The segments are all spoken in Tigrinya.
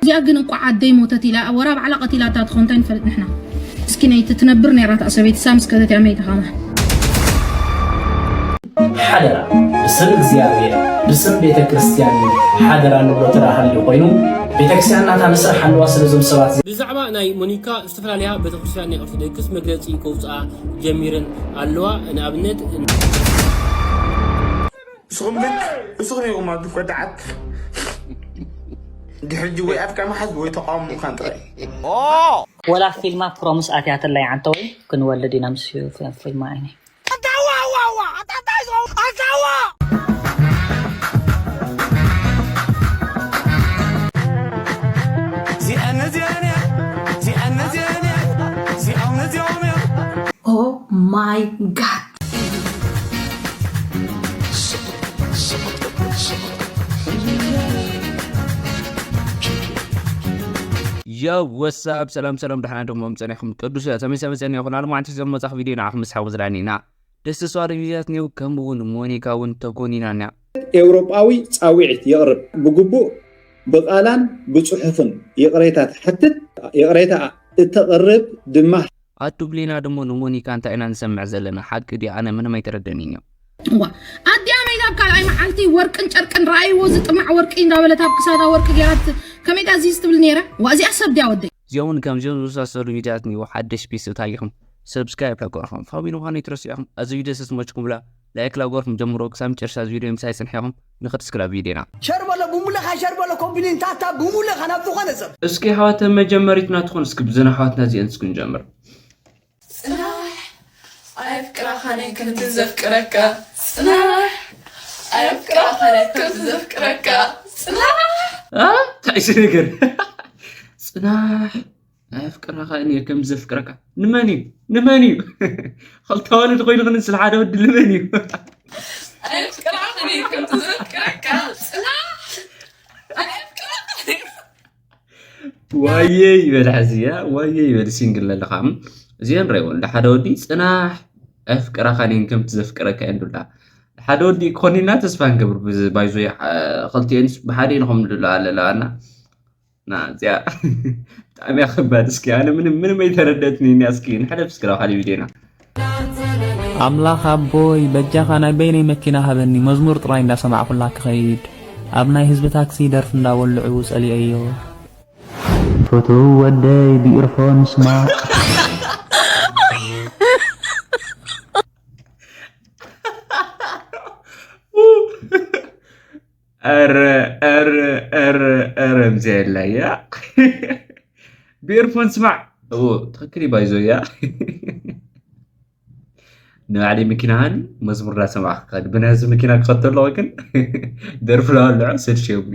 እያ ግን እንቋዕ ኣደይ ሞተት ኢላ ወራ ባዕላ ቀቲላታ ትኾን እንታይ ንፈልጥ ንሕና። እስኪ ነይቲ ትነብር ነይራ እታ ሰበይቲ ሳምስ ከደት እያ መይታ ኻማ። ሓደራ ብስም እግዚኣብሔር ብስም ቤተ ክርስቲያን ሓደራ ንብሎ ተራ ሃልዩ ኮይኑ ቤተ ክርስቲያን ናታ መስርሕ ኣለዋ። ስለዞም ሰባት ብዛዕባ ናይ ሞኒካ ዝተፈላለያ ቤተክርስትያን ናይ ኦርቶዶክስ መግለፂ ከውፅኣ ጀሚረን ኣለዋ። ንኣብነት ንስኹም ግን ንስኹም ኢኹም ኣብ ዝጎዳዓት ድሕጂ ወይ ኣፍካ መሓዝ ወይ ተቃውሞ ምዃን ጥራይ። ወላ ፊልማ ፕሮምስ ኣትያትለይ ዓንተወይ ክንወልድ ኢና ምስ ፊልማ ዓይኒ Oh my god. Yo, what's up? ሰላም ሰላም፣ ደሓና ዶ ጸኒሕኩም? ቅዱስ ተመሳመሰን ይኹን። ኣልማዕንቲ ዘመጻኽ ቪድዮ ንዓኹም ምስ ሓጎስ ዳኒ ኢና። ደስ ተስፋ ቪድዮታት ኒው ከም እውን ሞኒካ እውን ተኮኒና እያ። ኤውሮጳዊ ጻውዒት የቕርብ። ብግቡእ ብቓላን ብጽሑፍን ይቕሬታ ትሓትት። ይቕሬታ እተቕርብ ድማ ኣቱ ብሌና ደሞ ንሞኒካ እንታይ ኢና ንሰምዕ ዘለና? ሓቂ ድዩ? ኣነ ምንም ኣይተረደኒን እዮ። እዋ ኣዲኣ መይታ ኣብ ካልኣይ መዓልቲ ወርቅን ጨርቅን ረኣይዎ ዝጥማዕ ወርቂ እንዳበለት ኣብ ክሳዳ ወርቂ ገይራት ከመይ ዳ ዚዝ ትብል ነይራ? ዋ እዚኣ ሰብ ድያ ወደይ? እዚኦም እውን ከምዚኦም ዝመሳሰሉ ቪድዮታት ንዩ ሓደሽ ቤተሰብ ታጊኹም ሰብስክራይብ ላገርኹም ፋሚሊ ምዃኑ ይትረስዑኹም። እዚ ቪድዮ ስስ መችኩም ብላ ላይክ ላገርኹም ጀምሮ ክሳብ መጨረሻ እዚ ቪድዮ ምሳይ ጽንሒኹም ንኽድ ስክራብ ቪድዮና ሸር በሎ ብሙለኻ ሸር በሎ ኮምፕሊን ታታ ብሙለኻ ናብ ዝኾነ ሰብ እስኪ ኣሕዋተ መጀመሪትና ትኾን እስኪ ብዘን ኣሕዋትና እዚአን እስኪ ንጀምር። ጽናሕ ኣየፍቅራኻን እየ ከምቲ ዘፍቅረካ ጽናሕ ኣየፍቅራኻን እየ ከምቲ ዘፍቅረካ ጽናሕ አ እንታይ እዚ ነገር ጽናሕ ኣየፍቅራኻን እየ ከምቲ ዘፍቅረካ ንመን እዩ ንመን እዩ ክልተ ኣዋልድ ኮይኑ ክንስል ሓደ ወዲ ልመን እዩ ኣየፍቅራኻን እየ ከምቲ ዘፍቅረካ ጽናሕ ኣየፍቅራኻን እየ ዋየይ ይበል ሕዚ እያ ዋየይ ይበል ሲንግል ለለኻ እዚአን ረይወን ሓደ ወዲ ፅናሕ ኣፍቅራኻን እየን ከምቲ ዘፍቅረካ እየን ዱላ ሓደ ወዲ ክኾኒና ተስፋ ንገብር ባይዞ ክልቲአንስ ብሓደ ንኸም ንድላ ኣለለዋና እና እዚኣ ብጣዕሚ እያ ከባድ እስኪ ኣነ ምንም ምንም ኣይተረደትኒ እያ እስኪ ንሕለፍ እስኪ ናብ ካልእ ቪድዮና ኣምላኽ ኣቦይ በጃኻ ናይ በይነይ መኪና ሃበኒ መዝሙር ጥራይ እንዳሰማዕኩላ ክኸይድ ኣብ ናይ ህዝቢ ታክሲ ደርፊ እንዳበልዑ ጸሊኤዮ። ፍቱው ወደይ ብኢርፎን ስማዕ። ኧረ ኧረ ኧረ ኧረ እምዚኣ የላያ ብኤርፎን ስማዕ ትኽክል ባይዞ እያ ንባዕለይ መኪና ሃኒ መዝሙር ዳሰማዕ ክኸድ ብናይዚ መኪና ክኸድ ተለኹ ግን ደርፊ ለዋልዖ ሰልሽዮኒ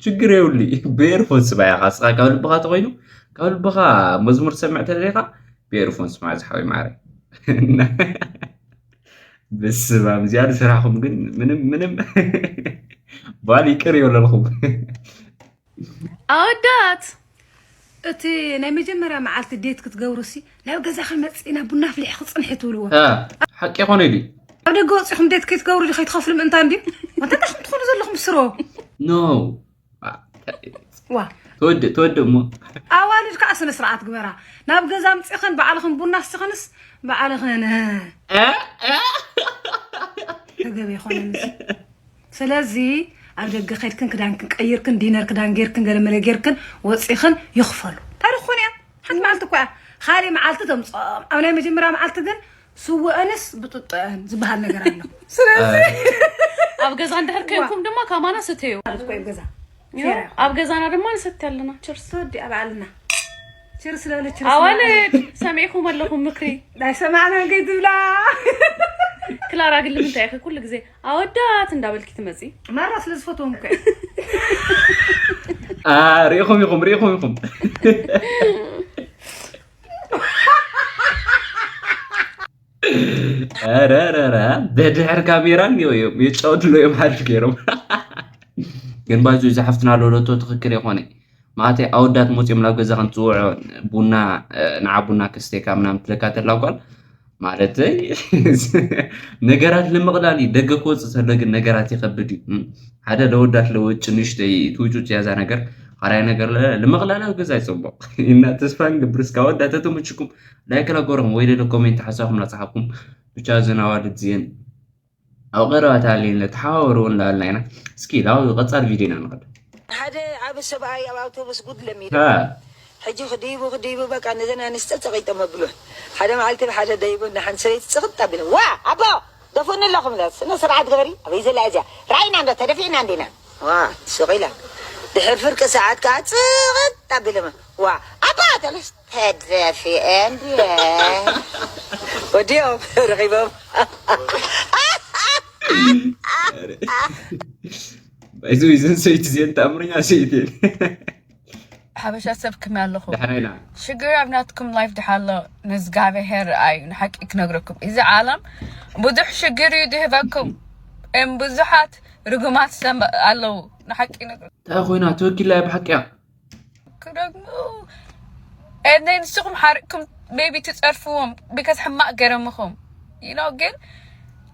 ችግር የብሉ ብኤርፎን ስማዕ ኢኻ ስኻ ካብ ልብኻ ተኾይኑ ካብ ልብኻ መዝሙር ትሰምዕ ተለኻ ብኤርፎን ስማዕ ዝሓወይ ማዕረ በስመ ኣብ እዚኣ ዝሰራሕኹም ግን ምንም ምንም ጓል ይቅር ይበለልኹም ኣወዳት እቲ ናይ መጀመርያ መዓልቲ ዴት ክትገብሩ ሲ ናብ ገዛኺ መፂእና ቡና ኣፍሊሕኺ ፅንሒ ትብልዎ ሓቂ ይኾነ ድዩ ኣብ ደገ ወፂኹም ዴት ከይትገብሩ ዲ ከይትኸፍሉ ምእንታ እንዲ እንታይ ዳኹም ትኾኑ ዘለኹም ስሮ ኖ ዋ ተወድእ ተወድእ እሞ ኣዋልድ ከዓ ስነ ስርዓት ግበራ ናብ ገዛ ምፅእኽን ባዕልኽን ቡና ስኽንስ ባዕልኽን ተገቢ ይኾነን እዚ ስለዚ ኣብ ደገ ከድክን ክዳንክን ቀይርክን ዲነር ክዳን ጌርክን ገለመለ ጌርክን ወፂኽን ይኽፈሉ እንታይ ዝኾን እያ ሓንቲ መዓልቲ እኳ እያ ካሊእ መዓልቲ ተምፅኦም ኣብ ናይ መጀመርያ መዓልቲ ግን ስወአንስ ብጥጠአን ዝበሃል ነገር ኣሎ ስለዚ ኣብ ገዛ እንድሕር ከይንኩም ድማ ካማና ስተዩ ማለት እኮ ገዛ ኣብ ገዛና ድማ ንሰቲ ኣለና ችርስ ወዲ ኣብ ዓልና ችርስ ለለ ችርስ ኣዋልድ ሰሚዕኩም ኣለኹም ምክሪ ናይ ሰማዕና ከይትብላ ክላራ ግን ልምንታይ ኢኺ ኩሉ ግዜ ኣወዳት እንዳበልኪ ትመፂ ማራ ስለ ዝፈትዎም እኮ ሪኢኹም ኢኹም ሪኢኹም ኢኹም ኧረ ኧረ ኧረ ደድሕር ካሜራ እኒኦ እዮም የጫወትሎ እዮም ሓሪፍ ገይሮም ግን ባይዞ እዚ ሓፍትና ለወለቶ ትኽክል የኾነ ማለተይ ኣወዳት መፂኦም ናብ ገዛ ከንፅውዖ ቡና ንዓ ቡና ከስተካ ምናምን ትለካ ተላ ጓል ማለተይ ነገራት ንምቕላል እዩ ደገ ክወፅእ ተሎ ግን ነገራት ይኸብድ እዩ ሓደ ለወዳት ለወጭ ንሽተይ ትውጭውጭ ያዛ ነገር ኣራይ ነገር ለለ ልመቕላላ ገዛ ይፅቡቕ። እና ተስፋ ንገብር እስካ ወዳተ ተመችኩም ላይክ ላጎረኹም ወይ ደለ ኮሜንት ሓሳብኩም ናፅሓኩም። ብቻ እዘን ኣዋልድ እዚአን ኣብ ቀረባ ተኣልየን ለተሓዋወሩ እንዳበልና ኢና። እስኪ ናብ ቀፃል ቪድዮ ኢና ንኸድ። ሓደ ዓቢ ሰብኣይ ኣብ ኣውቶቡስ ጉድ ለሚዱ። ሕጂ ክድይቡ ክድይቡ በቃ ነዘን ኣንስቲ ጸቒጦም ኣብሉ። ሓደ መዓልቲ ብሓደ ደይቡ ንሓንቲ ሰበይቲ ጽቕጥ ኣቢሉ፣ "ዋ ኣቦ ደፉኒ ኣለኹም፣ ስነ ስርዓት ግበሪ፣ ኣበይ ዘላ እዚኣ? ራእይና እንዶ ተደፊእና እንዲና?" ዋ ስቕ ኢላ። ድሕሪ ፍርቂ ሰዓት ከኣ ጽቕጥ ኣቢሎም፣ "ዋ ኣቦ ተለስ ተደፊኤ እንድየ?" ወዲኦም ረኺቦም። ባይዘ እዘን ሰይቲ እዚአን ተኣምረኛ ሰይቲ እየን። ሓበሻ ሰብ ከመይ ኣለኹ? ደሕና ኢና። ሽግር ኣብ ናትኩም ላይፍ ድሓሎ ንእዝጋብሄር እዩ ንሓቂ ክነግረኩም። እዚ ዓለም ብዙሕ ሽግር እዩ ድህበኩም። እም ብዙሓት ርጉማት ሰብ ኣለዉ ንሓቂ ነግረ። እንታይ ኮይና ተወኪላ እያ ብሓቂ እያ። ክደግሙ። And then ንስኹም ሓሪቕኩም maybe ትጸርፍዎም because ሕማቕ ገረምኹም። You know ግን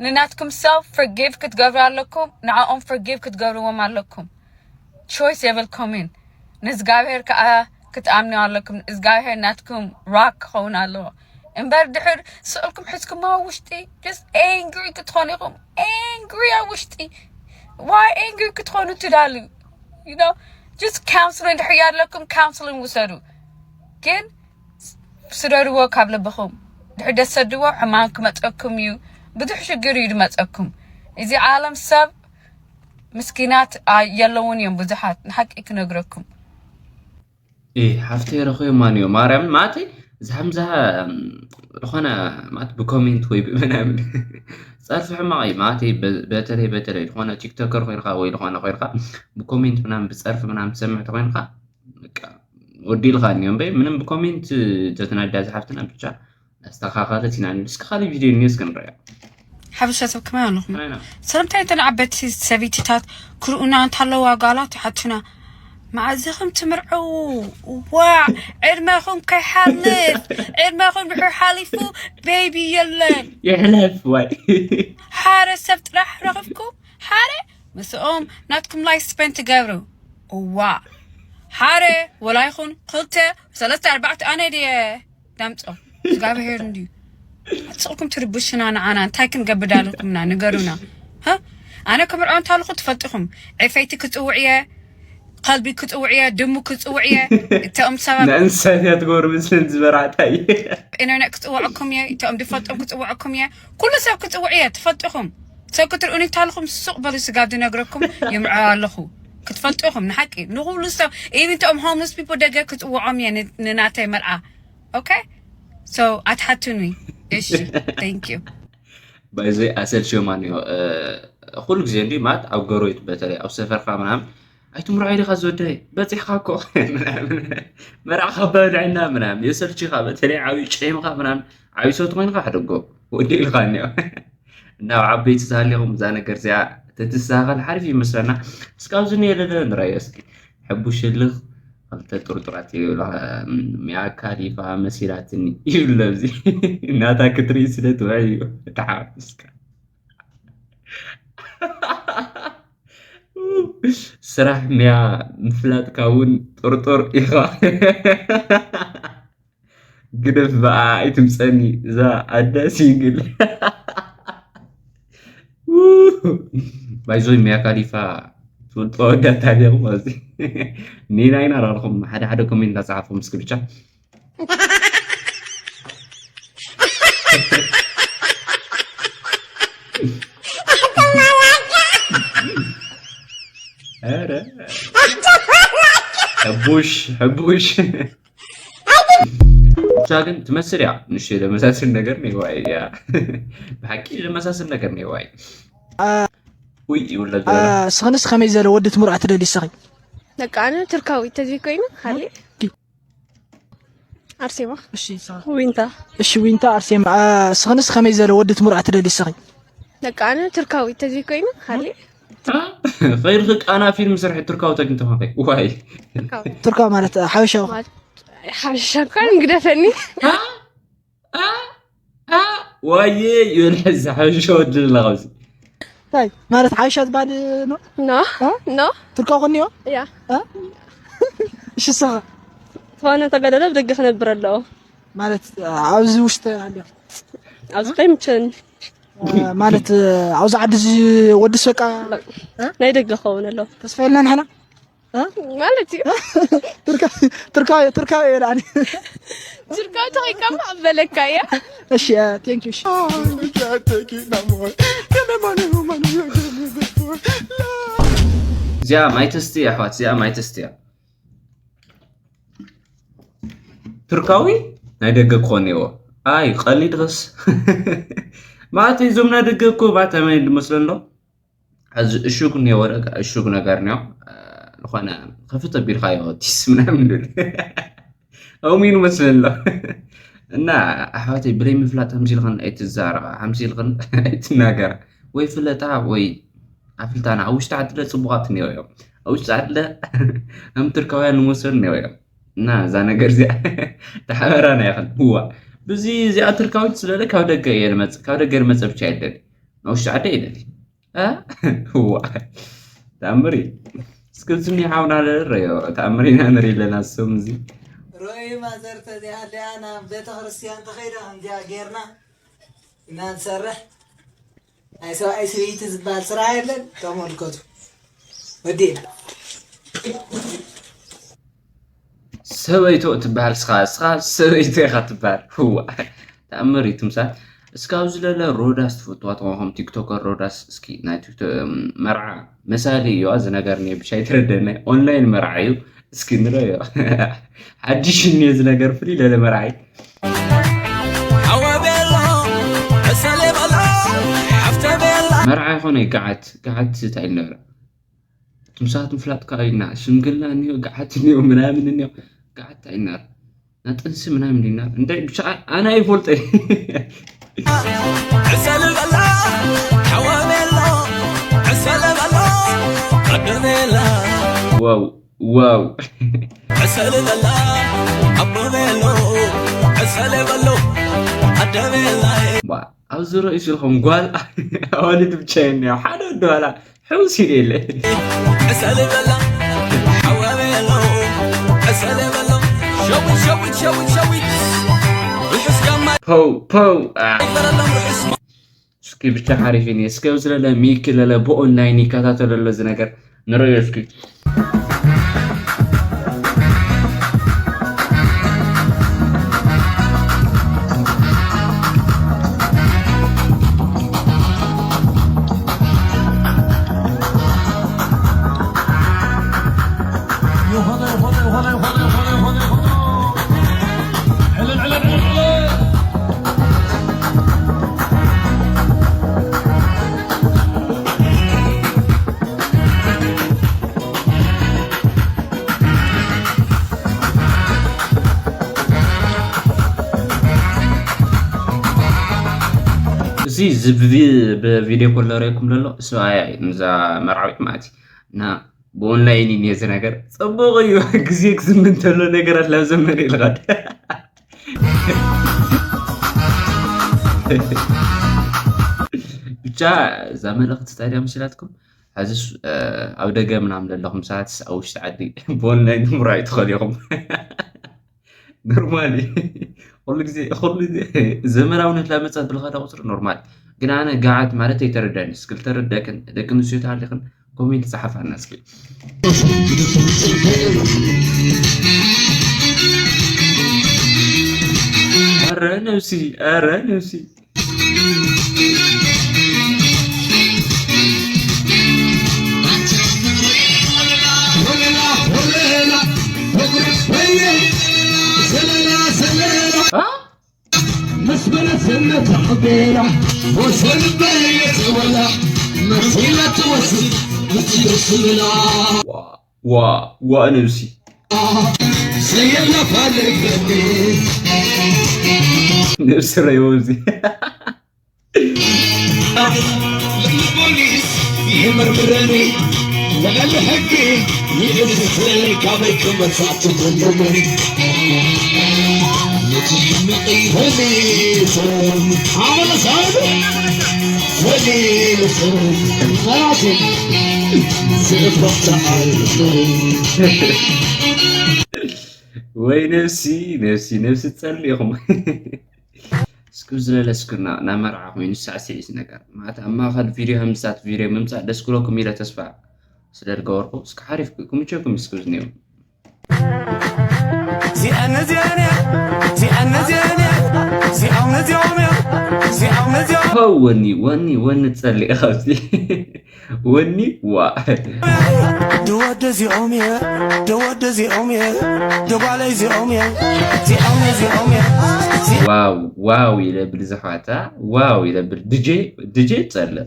ንናትኩም self forgive ክትገብሩ ኣለኩም፣ ንዓኦም forgive ክትገብርዎም ኣለኩም። ቾይስ የብልኩምን። ንእዝጋብሄር ከኣ ክትኣምኑ ኣለኩም። እዝጋብሄር ናትኩም ራክ ክኸውን ኣለዎ። እምበር ድሕር ስእልኩም ሒዝኩም ኣብ ውሽጢ just angry ክትኾኑ ኢኹም። Angry ኣብ ውሽጢ። Why angry ክትኾኑ ትዳልዩ? You know? Just counseling ድሕር ኣለኩም counseling ውሰዱ። ግን ስደድዎ ካብ ልብኹም። ድሕር ደሰድዎ ሕማም ክመጸኩም እዩ። ብዙሕ ሽግር እዩ ድመጸኩም። እዚ ዓለም ሰብ ምስኪናት የለውን እዮም ብዙሓት ንሓቂ ክነግረኩም። እ ሓፍተይ ረኺቦማ ንዮ ማርያም ማለተይ እዚ ሓምዛ ዝኾነ ማለት ብኮሜንት ወይ ብምናምን ጸርፊ ሕማቕ እዩ ማለተይ። በተለይ በተለይ ዝኾነ ቲክቶከር ኮይንካ ወይ ዝኾነ ኮይንካ ብኮሜንት ምናምን ብጸርፊ ምናምን ትሰምዕ ተኮይንካ በቃ ወዲልካ እኒኦ እምበይ ምንም ብኮሜንት ተትናዳ ዝሓፍትና ብቻ ኣስተኻኸለት ኢና። እስኪ ካልእ ቪድዮ እኒኦ እስኪ ንረኣዮ። ሓበሻ ሰብ ከመይ ኣለኹም? ከመይ ኣለኹም? ሰላምታ ይተን ዓበይቲ ሰበይትታት ክርእዩና እንተለዋ ጓላት ይሓቱና፣ "መዓዝ ኢኹም ትምርዐዉ? ዋዕ ዕድመኹም ከይሓልፍ፣ ዕድመኹም ድሕር ሓሊፉ ቤቢ የለን። ይሕለፍ ዋይ። ሓደ ሰብ ጥራሕ ረኽብኩም፣ ሓደ ምስኦም ናትኩም ላይፍ ስፔን ትገብሩ። እዋ ሓደ ወላ ይኹን ክልተ ሰለስተ ኣርባዕተ ኣነ ድየ ዳምጾ እግዚኣብሔር እንድዩ ኣጽቕኩም ትርብሽና ንዓና እንታይ ክንገብር ዳልኩምና ንገሩና። ሃ ኣነ ክምርዖ እንታልኹ ትፈልጥኹም ዕፈይቲ ክጽውዕ እየ፣ ከልቢ ክጽውዕ እየ፣ ድሙ ክጽውዕ እየ። እቶም ሰባት ንእንስሳት እያ ትገብሩ ምስልን ዝበራዕታ እየ። ኢንተርኔት ክጽውዐኩም እየ፣ እቶም ድፈልጦም ክጽውዐኩም እየ፣ ኩሉ ሰብ ክጽውዕ እየ። ትፈልጥኹም ሰብ ክትርእዩኒ እንታልኹም ሱቕ በሉ ስጋብ ዝነግረኩም ይምርዖ ኣለኹ። ክትፈልጥኹም ንሓቂ ንኹሉ ሰብ ኢቭን እቶም ሆምለስ ፒፕል ደገ ክጽውዖም እየ ን- ንናተይ መርዓ። ኦኬ ሶ ኣትሓቱኒ። እሺ thank you። ባይዘይ ኣሰልችዮ ማንዮ ኩሉ ግዜ እንዲ ማለት ኣብ ጎረቤት በተለይ ኣብ ሰፈርካ ምናምን ኣይትምርዖ ኢኻ ዝወደይ በፂሕካ እኮ ምናምን መርዓኻ በልዕና ምናምን የሰልችኻ በተለይ ዓብዩ ጨይምኻ ምናምን ዓብዩ ሰብቲ ኮይንካ ሕደጎ ወዲ ኢልካ እኒኦ እና ኣብ ዓበይቲ ዝሃሊኹም እዛ ነገር እዚኣ ተትስተኻኸል ሓሪፍ ይመስለና። እስካብ ዝኒ የለለ ንራዮ እስኪ ሕቡሽ ህልኽ ክልተ ጥርጡራት ይብላ። ሚያ ካሊፋ መሲላትኒ ይብሎ ኣብዚ እናታ ክትርኢ ስለ ትውዕል እዩ። ተሓፍስካ ስራሕ ሚያ ምፍላጥካ እውን ጥርጡር ኢኻ። ግደፍ ብኣ ኣይትምፀኒ እዛ ኣደ ሲንግል ባይዞይ ሚያ ካሊፋ ትፈልጦ ወዳት ኣለኹም ኣብዚ ኔና ኢና ራልኹም ሓደ ሓደ ኮሜንት እናፀሓፍኩም እስኪ ብቻ ኧረ ሕቡሽ ሕቡሽ ብቻ ግን ትመስል እያ ንሽ ለመሳስል ነገር ነዋይ እያ ብሓቂ ለመሳስል ነገር ነዋይ ውይ ይውለድ ስኽንስ ከመይ ዘለ ወዲ ትምርዖ ትደሊ ስኺ ደቂ ኣነ ትርካዊት ተዘይኮይኑ ሃሌ ኣርሴማ እሺ ዊንታ እሺ ዊንታ ኣርሴማ ስኽንስ ከመይ ዘለ ወዲ ትምርዖ ትደሊ ስኺ ደቂ ኣነ ትርካዊት ተዘይኮይኑ ሃሌ ኸይድኺ ቃና ፊልም ስርሒ ትርካዊ ተግኝተኻ ዋይ ትርካዊ ማለት ሓበሻዊ ሓበሻ እኳ ግደፈኒ ዋየ ይብል ሕዚ ሓበሻ ወዲ ኣለኻ ኣብዚ እንታይ ማለት ሓበሻ ዝበሃል ኖ ኖ ኖ ትርካዊ ከኒዮ ያ እሺ፣ ንስኻ? ዝኾነ ተጋዳላይ ኣብ ደገ ክነብር ኣለዎ። ማለት ኣብዚ ውሽጢ ኣለ ኣብዚ ከይምቸን ማለት ኣብዚ ዓዲ እዚ ወድስ በቃ ናይ ደገ ክኸውን ኣለዎ። ተስፋ የለና ንሕና ማለት እዩ። ቱርካ ቱርካዊ ቱርካዊ የላኒ ቱርካዊ ተኸይካማ ኣበለካ እያ። እሺ ቴንክ ዩ እሺ እዚኣ ማይ ተስቲ እያ ኣሕዋት፣ እዚኣ ማይ ተስቲ እያ። ቱርካዊ ናይ ደገ ክኾን እዎ። ኣይ ቀሊድኸስ ማለት እዞም ናይ ደገ እኮ ባተመይ ዝመስለሎ እዚ እሹግ እኒኦ ወረቀ እሹግ ነገር እኒኦ ዝኾነ ከፍት ኣቢልካዮ ቲስ ምናምን ድብል ኣውሚን መስለሎ እና ኣሕዋተይ ብለይ ምፍላጥ ከምዚ ኢልኽን ኣይትዛረባ ከምዚ ኢልኽን ኣይትናገራ ወይ ፍለጣ ወይ ኣፍልጣና ኣብ ውሽጢ ዓድለ ፅቡቃት እኒኦ እዮም ኣብ ውሽጢ ዓድለ ከም ትርካውያን ንመስል እኒኦ እዮም እና እዛ ነገር እዚኣ ተሓበራና ይኽን ህዋ ብዙ እዚኣ ትርካዊት ስለለ ካብ ደገ እየ ልመፅእ ካብ ደገ ልመፀ ብቻ የደሊ ንውሽጢ ዓደ ይደሊ እዋ ተኣምር እዩ። እስኪ ዝኒ ሓውና ለረዮ ተኣምር ኢና ንርኢ ኣለና። እሶም እዚ ሮይ ማዘር ተዚሃልያ ናብ ቤተ ክርስቲያን ተኸይዳ ከምዚኣ ጌርና ኢና ንሰርሕ። ናይ ሰብኣይ ሰበይቲ ዝበሃል ስራሕ የለን። ተመልከቱ ወዲእና ሰበይቶ ትበሃል ስኻ ስኻ ሰበይቶ ኢኻ ትበሃል ህዋ ተኣምር እዩ ትምሳል እስካብ ዝለለ ሮዳስ ትፈትዋ ተኾንኩም ቲክቶከር ሮዳስ እስኪ ናይ ቲክቶ መርዓ መሳሊ እዩ እዚ ነገር ኒ ብሻይ ትረደና ኦንላይን መርዓ እዩ እስኪ ንረዮ ሓድሽ እኒ እዚ ነገር ፍሊ ለለ መርዓ እዩ መርዓ ይኾነ ገዓት ገዓት እንታይ ነበረ ትምሳት ምፍላጥ ከኣልና ሽምግልና እኒኦ ገዓት እኒኦ ምናምን እኒኦ ገዓት ኣይናር ናጥንሲ ምናምን ዲናር እንታይ ብቻ ኣነ ኣይፈልጠ ዋው ዋው ኣብዚ ርእሲ ኢልኩም ጓል ኣዋልድ ብቻ እኒኦ ሓደ ወዲ ዋላ ሕውስ ኢለ የለ ዕሰል በላ ሓዋበሎ ዕሰል በሎ ሸዊት ሸዊት ሸዊት ሸዊት ርሑስ ጋማ ፖው ፖው አ። ይበረሎም ርሑስ እስኪ ብቻ ሓሪፍ እኒ እስከ ስለለ ሚክ ለለ ብኦንላይን ይከታተለሎ እዚ ነገር ንረዮ እስኪ እዚ ብቪድዮ ኮል ለረየኩም ለሎ ሰብኣያ እዩ ንዛ መርዓዊት ማለት እዩ እና ብኦንላይን እዩ ነዚ ነገር ፅቡቅ እዩ ግዜ ክዝምን ተሎ ነገራት ናብ ዘመን ይልቐድ ብቻ እዛ መልእክቲ ታዲያ መሲላትኩም ሕዚ ኣብ ደገ ምናምን ዘለኹም ሰዓት ኣብ ውሽጢ ዓዲ ብኦንላይን ምርኣይ ትኽእል ኢኹም ኖርማሊ ኩሉ ግዜ ኩሉ ግዜ ዘመናውነት ላመፀ ብልኸዳ ቁፅሪ ኖርማል ግን ኣነ ጋዓት ማለት ኣይተረዳኒ እስክል ተረደክን ደቂ ኣንስትዮ ተሃሊኽን ኮሜንት ፀሓፋና እስኪ ኧረ ነብሲ ኧረ ነብሲ ዋ ዋ ነብሲ ነብሲ ረይቦ እዚ ፖሊስ ይመርምረኒ ልዕሊ ሕጊ ይእዝዘኒ ካበይ ክመጻእ ትደልኒ እቲ ሕመቐይ ፈሊሶም ኣመለሳሉ ፈሊሶም ራሴ ዝእፈፍታ ኣልሶም ወይ ነብሲ ነብሲ ነብሲ ትጸልእ ኢኹም። እስኪ ዝለለ እስኪ ና- ናብ መርዓ ኮይኑ ሳዕስዒት ነገር ማለት ኣብ ማእኸል ቪድዮ ከምዚታት ቪድዮ ምምፃእ ደስ ክብለኩም ኢለ ተስፋ ስለ ዝገበርኩ እስኪ ሓሪፍ ክምቸኩም እስኪ ዝኒው። ወኒ ወኒ ወኒ ትጸልእ ኢኻ ኣብዚ ወኒ ዋ ደወደ እዚኦም እየ ደወደ እዚኦም እየ ደጓለ እዚኦም እየ እዚኦም እዚኦም እየ ዋው ዋው ይለብል ዝሓታ ዋው ይለብል ድጄ ድጄ ጸልእ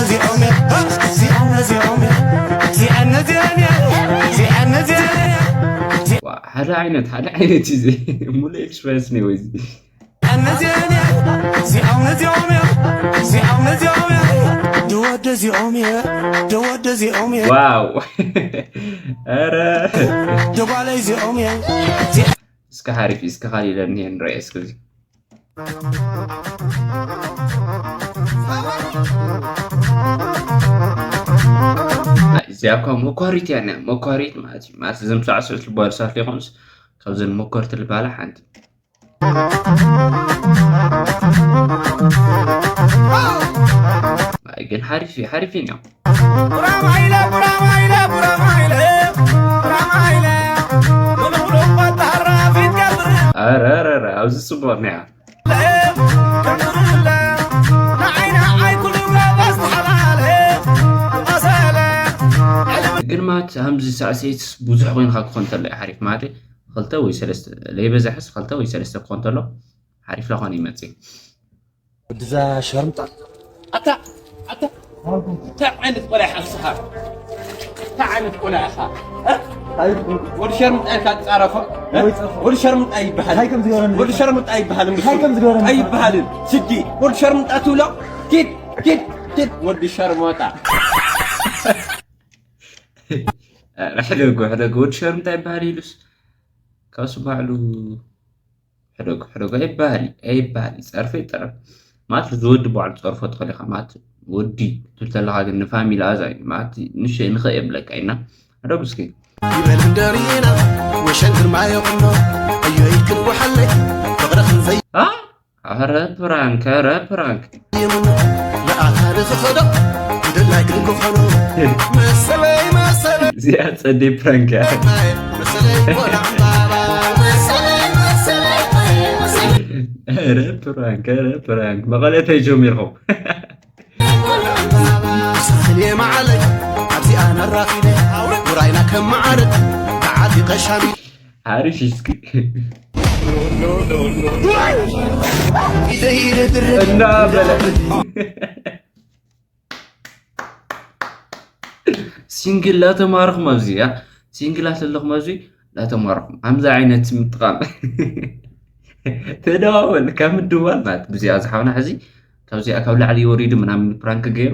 እዚኦም እየ እዚኦም እዚኦም እየ እዚኣን እዚኣን እየ እዚኣን እዚኣን እየ ዋ፣ ሓደ ዓይነት ሓደ ዓይነት እዩ እዚ ሙሉ ኤክስፕረስ ነው ወይ እዚ ደወደ እዚኦም እየ ደወደ እዚኦም እየ ዋው ኧረ ደጓለ እዚኦም እየ እስከ ሓሪፍ እስከ ካሊእ ለኒሄ ንረአ እስከ እዚ እዚኣ እኳ መኳሪት እያ ኒያ መኳሪት ማለት እዩ ማለት እዞም ሳዕስዑት ልባሉ ሳት ይኾንስ ካብዘን መኮርቲ ልባላ ሓንቲ ግን ሓሪፍ እዩ ሓሪፍ እዩ ኒያ ኧረ ኧረ ኧረ ኣብዚ ጽቡቕ ኒያ ግን ማለት ከምዚ ሳዕስዒት ብዙሕ ኮይንካ ክኾን ተሎ ሓሪፍ ማለት ክልተ ወይ ሰለስተ ለይበዛሕስ ክልተ ወይ ሰለስተ ክኾን ተሎ ሓሪፍ ላኾነ ይመጽእ ወድዛ ሸርምጣ ኣታ ኣታ እንታይ ዓይነት ቆልዓ ኢኻ ንስኻ እንታይ ዓይነት ቆልዓ ኢኻ እ? ወዲ ሸርምጣ ኢልካ ትጻረፎ እ? ወዲ ሸርምጣ ይበሃል እንታይ ከም ዝገበረኒ ወዲ ሸርምጣ ይበሃል እንታይ ከም ዝገበረኒ ኣይበሃልን ስዲ ወዲ ሸርምጣ ትብሎ ኪድ ኪድ ኪድ ወዲ ሸርሞጣ ሕደጉ ሕደጉ ወዲ ሸርምጣ ይበሃል ኢሉስ ካብሱ ባዕሉ ሕደጉ ሕደጉ ኣይበሃል እዩ ኣይበሃል እዩ ጸርፊ ይጠረፍ ማለት ዝወዲ በዓሉ ጸርፎ ትኽእል ኢኻ ማለት ወዲ ትብል ተለኻ ግን ንፋሚሊ ኣዛ እዩ ማለት ንሸ ንኸ የብለካ ኢና ሕደጉ እስኪ ይበል እንደሪና ወሸን ግርማ የቕሎ ኣዮይ ክንጉሓለይ ፍቕርኽን ዘይ አ? ኧረ ፕራንክ ኧረ ፕራንክ ይምኖ ንኣኻል ዝኸዶ ግደላይ ግን ክኾኖ መሰለይ መሰለይ እዚኣ ጸደይ ፕራንክ እያ መሰለይ ቆላ ዕምባባ መሰለይ መሰለይ ኧረ ፕራንክ ኧረ ፕራንክ መቐለ ተጀሚርኹም ሳሕል የማዓለይ ኣብዚኣ ነራኺበ ውራይና ከም መዓርግ ተዓጢቐ ሻሚ ሓሪፍ እዩ እስኪ እና በለ ሲንግል ላተማርኹም ኣብዚ ያ ሲንግላት ኣለኹም ኣብዚ ላተማርኹም ኣምዚ ዓይነት ምጥቃም ተደዋወል ካብ ምድዋል ማለት ብዚኣ ዝሓውና ሕዚ ካብዚኣ ካብ ላዕሊ ወሪዱ ምናምን ፕራንክ ገይሩ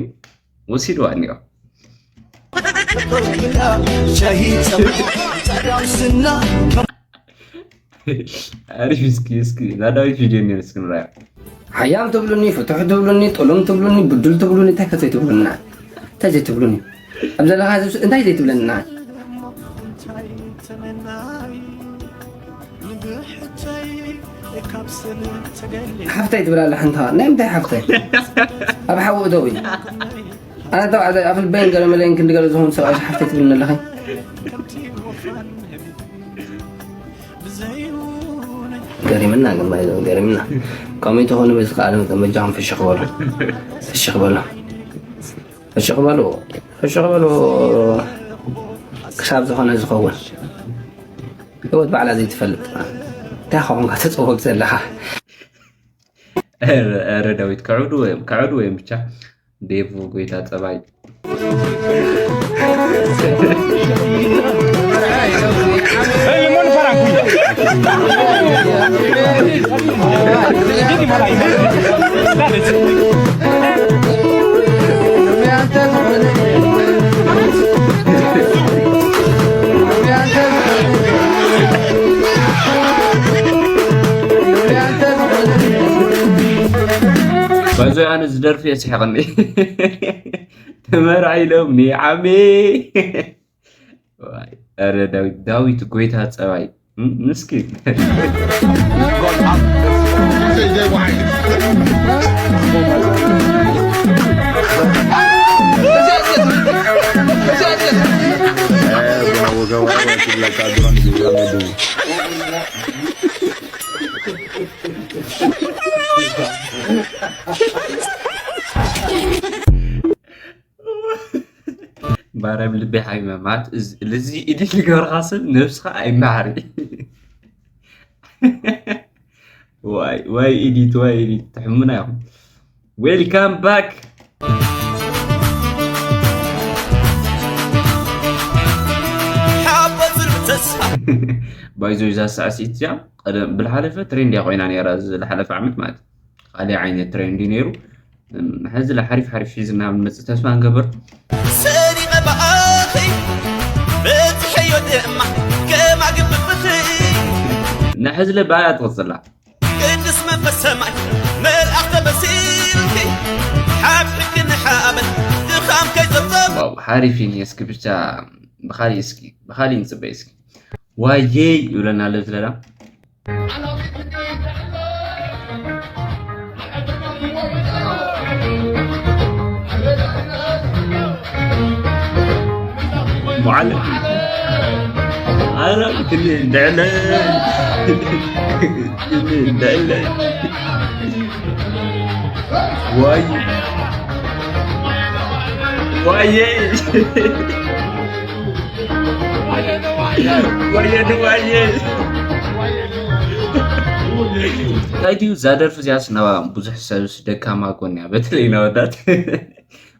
ወሲድዋ እኒኦ ሻሂ ጸባ ጸዳም ስና ኣሪፍ እስኪ እስኪ ናዳዊት ቪድዮ እኒኦ እስኪ ንራያ ሓያል ትብሉኒ፣ ፍቱሕ ትብሉኒ፣ ጥሉም ትብሉኒ፣ ብዱል ትብሉኒ፣ እንታይ ከ ዘይትብሉኒ ንዓይ? እንታይ ዘይትብሉኒ? ኣብ ዘለኻ ህዝቢ እንታይ ዘይትብለኒ ንዓይ? ሓፍተይ ትብል ኣላ ሓንቲ ኸኣ። ናይ ምንታይ ሓፍተይ? ኣብ ሓዊ እተዊ። ኣነ ተባዕታይ ኣፍልበይን ገለ መለይን ክንዲ ገለ ዝኾኑ ሰብኣይ ሓፍተይ ትብልኒ ኣለኺ? ገሪምና ግን ባይዘው ገሪምና ኮሜንት ኾኑ በዚ ከኣለ በጃኹም ፍሽኽ በሉ ፍሽኽ በሉ ፍሽኽ በሉ ፍሽኽ በሉ ክሳብ ዝኾነ ዝኸውን ህይወት ባዕላ ዘይትፈልጥ እንታይ ኾንካ ተፀወግ ዘለኻ ረ ዳዊት ከዕዱ ወይም ከዕዱ ወይም ብቻ ዴቭ ጎይታ ጸባይ ባይዞ ኣነ ዝደርፍ የስሕቕኒ ተመርዓ ኢሎም ኒዓሜ ረ ዳዊት ዳዊት ጎይታ ጸባይ ምስኪን። ባረም ልቢ ሓይመ ማለት እዚ ኢዲት ልገበርካ ሰብ ነብስኻ ኣይመሓሪ። ዋይ ዋይ ኢዲት ዋይ ኢዲት ትሕሙና ኢኹም። Welcome back። ባይዞ እዛ ሳዕሲት እዚኣ ቀደም ብልሓለፈ ትሬንድ እያ ኮይና ነይራ፣ ዝሓለፈ ዓመት ማለት ካልእ ዓይነት ትሬንድ እዩ ነይሩ። ሕዚ ለ ሓሪፍ ሓሪፍ ሒዝና ብንመፅእ ተስፋ ንገብር። ሰሪቐ ብኣኺ በፅሐዮ ድማ ከማግብ ብኽይ ንሕዚ ለ ብኣያ ትቕፅላ። ቅዱስ መንፈስ ሰማይ መልኣኽ ተመሲልኪ ሓብሕኪ ንሓበን ድኻም ከይዘብዘብ። ዋው ሓሪፍ እዩ። እስኪ ብቻ ብኻሊእ እስኪ ብኻሊእ ንፅበይ እስኪ። ዋየይ ይብለና ኣሎ ዝለላ። ሙዓለም ኣረ ክኒ እንደዕለ ክኒ እንደዕለ ዋይ ዋየ ዋየ ዋየ እንታይ ድዩ እዛ ደርፊ እዚኣስ ናብ ብዙሕ ሰብስ ደካማ ጎንያ በተለይ ናወዳት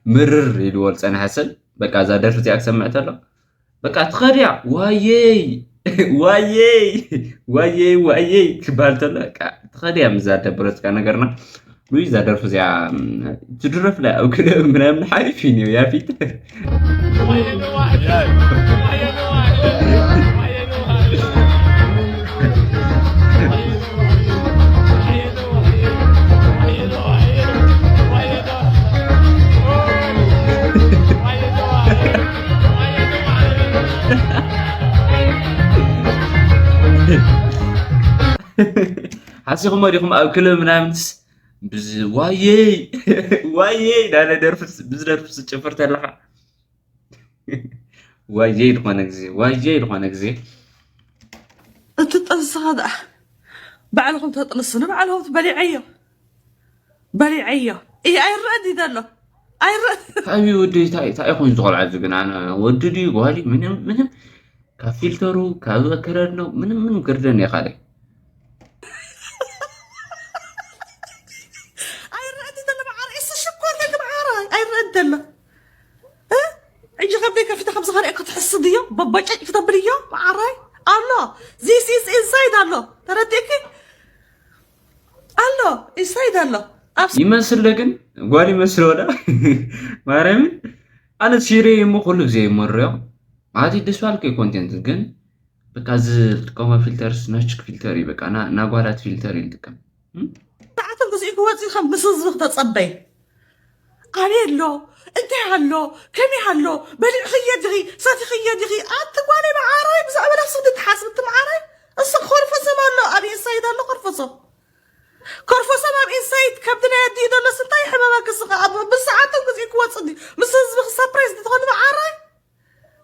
ምርር ኢልዎ ዝፀንሐ ሰብ በቃ እዛ ደርፊ እዚኣ ክሰምዕ ተሎ በቃ ትኸድያ ዋየይ ዋየይ ዋየይ ዋየይ ክበሃል ተሎ በቃ ትኸድያ ምዛ ደበረትካ ነገርና ውይ እዛ ደርፊ እዚኣ ትድረፍ ላ ኣብ ክለብ ምናምን ሓሪፍ እዩ ነይሩ ያፊት ሓሲኹሞ ዲኹም ኣብ ክለብ ምናምንስ ብዚ ዋየይ ዋየይ ናለ ደርፍስ ብዝደርፍስ ጭፍር ተለኻ ዋየይ ዝኾነ ግዜ ዋየይ ዝኾነ ግዜ እቲ ጥንስኻ ደኣ ባዕልኹም ተጥንሱ ንባዕልኹም በሊዐዮ በሊዐዮ እይ ኣይረአ ድዩ ዘሎ ኣይረአ ታቢ ወዲ እንታይ እንታይ ኮይኑ ዝቆልዓ እዚ ግን ኣነ ወዲ ድዩ ጓሊ ምንም ምንም ካብ ፊልተሩ ካብ ኣከዳድነው ምንም ምንም ክርደን እየ ካልእ ኣይረአ ድዩ ዘሎ ብዓር እሱ ሽኮር ተግብዓራ ኣይረአ ዘሎ እ? ሕጂ ከብደይ ከፊተ ከምዚ ከርእየኪ ትሕስድዮ በቦጨጭ ክተብልዮ ብዓራይ ኣሎ this is inside ኣሎ ተረዲእኪ ኣሎ inside ኣሎ ኣብ ይመስል ግን ጓል ይመስል ወዳ ማርያምን ኣነ ሲሬ እሞ ኩሉ ግዜ ይመርዮ ማለት እዩ ደስ ባልከ ኮንቴንት ግን በቃ ዝጥቀሞ ፊልተርስ ናችክ ፊልተር እዩ በቃ ናጓላት ፊልተር እዩ ዝጥቀም ሰዓትን ግዜኡ ክወፅእ ከም ምስ ህዝቢ ክተፀበይ ኣበይ ኣሎ እንታይ ኣሎ ከመይ ኣሎ በሊዕኽዮ ዲኺ ሰቲኽዮ ዲኺ ኣቲ ጓለይ መዓረይ ብዛዕባ ናፍስኽ ድትሓስብ እቲ መዓረይ እሱ ኮርፈሶም ኣሎ ኣብ ኢንሳይድ ኣሎ ኮርፈሶም ኮርፈሶም ኣብ ኢንሳይድ ከብዲ ናይ ኣዲኡ ደሎስ እንታይ ሕመማ ክስኻ ኣብ ብሰዓቱ ግዜኡ ክወፅእ ድዩ ምስ ህዝቢ ክሳፕራይዝ ድትኾኒ መዓረይ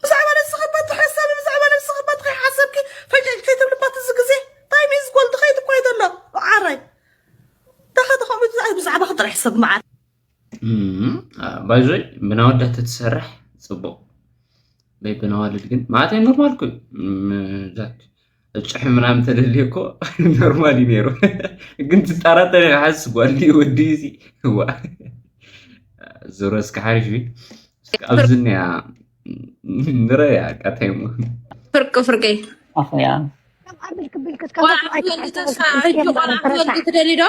ብዛዕባ ነብስኺ እባ ትሕሰቢ ብዛዕባ ነብስኺ እባ ከይሓሰብኪ ፈጨጭ ከይትብሊ እባ ትዚ ግዜ ታይም ኢዝ ጎልድ ኸይድ እኮ እዩ ዘሎ መዓረይ ተኸ ተኸሚቱ ብዛዕባኺ ጥራሕ ሕሰብ መዓር ባይዞይ ብናወዳት ትሰርሕ ፅቡቅ ናይ ብናዋልድ ግን ማለተይ ኖርማል ኩ ዛት ጭሕ ምናምን ተደልየ እኮ ኖርማል እዩ ነይሩ ግን ትጠራጠር ኢኻ ሓስ ጓል ድዩ ወዲ እዚ ዋ ዞሮ እስከ ሓሪፍ እዩ ኣብዚ እኒኣ ንረያ ቃታይሞ ፍርቂ ፍርቂ ኣፎያ ቆልዓ ክትወልዲ ተስፋ ሕጂ ቆልዓ ክትወልዲ ትደሊ ዶ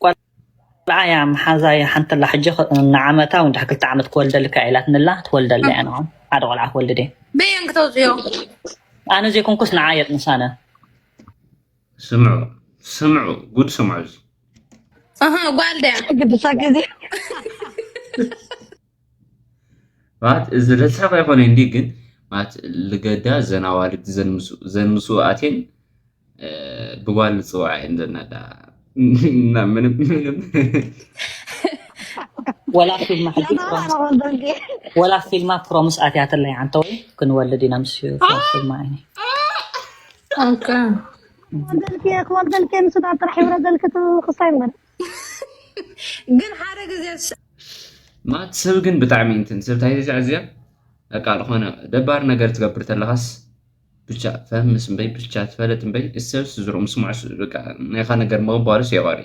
ቆልዓ እያ መሓዛይ ሓንተላ ሕጂ ንዓመታ ወይ ድሕሪ ክልተ ዓመት ክወልደልካ ኢላትንላ ትወልደላ እያ ንዓ ሓደ ቆልዓ ክወልድ እየ በየን ክተውፅዮ ኣነ ዘይኮንኩስ ንዓ የጥንሳነ ስምዑ ስምዑ ጉድ ስምዑ እዚ ኣሃ ጓል ድያ ግድሳ ግዜ ማለት እዚ ረሳሕ ኣይኮነ እንዲ ግን ማለት ልገዳ ዘን ኣዋልድ ዘን ምስ- ዘን ምስኡ ኣቴን እ፣ ብጓል ዝፅዋዕ እየን ዘናዳ እና ምንም ምንም ወላ ፊልማ ሕጂ ፕሮምስ- ወላ ፊልማ ፕሮምስ ኣትያተለይ ዓንተ ወይ ክንወልድ ኢና ምስ ፊልማ ዓይኒ ኦኬ። ክወልደልኪ ክወልደልኪ ንስዳ ጥራሕ ይውረደልኪ ክሳይ ምበር ግን ሓደ ግዜ ስ- ማለት ሰብ ግን ብጣዕሚ እንትን ሰብ ታይ ተዛዕዝያ በቃ ዝኾነ ደባር ነገር ትገብር ተለኻስ ብቻ ፈምስ እምበይ ብቻ ትፈለጥ እምበይ እሰብ ስዝሮ ምስማዕ ስ- በቃ ናይኻ ነገር ምቕባሉስ የቋሪ